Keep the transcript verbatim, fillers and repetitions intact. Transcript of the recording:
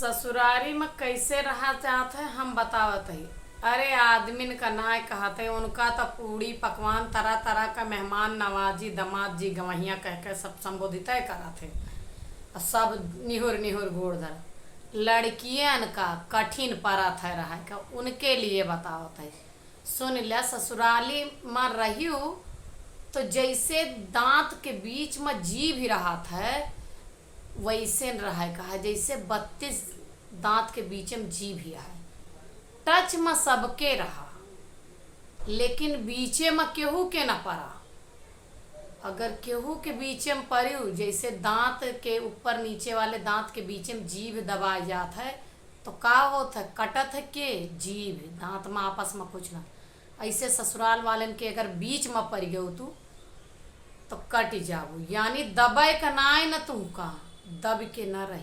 ससुरारी में कैसे रहा जात है, हम बतावत ही। अरे, आदमिन का नाय कहत है, उनका त पूड़ी पकवान, तरह तरह का मेहमान नवाजी, दमाद जी गवहिया कह के सब संबोधित करत है। और सब निहुर निहुर गोड़ धर। लड़कियन का कठिन परत है रहे का, उनके लिए बतावत है। सुन ल्या, ससुराली में रहियो तो जैसे दांत के बीच में जीभ रहत है, वैसे न रहे का है, जैसे बत्तीस दांत के बीच में जीभ ही है। टच में सबके रहा, लेकिन बीचे में केहू के न परा। अगर केहू के बीचे में परियो, जैसे दांत के ऊपर नीचे वाले दांत के बीचे में जीभ दबाई जात है, तो का होत है? कटत है के? जीभ। दांत में आपस में कुछ ना। ऐसे ससुराल वालन के अगर बीच में पड़ गयो तू, तो कट जाबू, यानी दबे का नाय न तुमका, दब के न रही।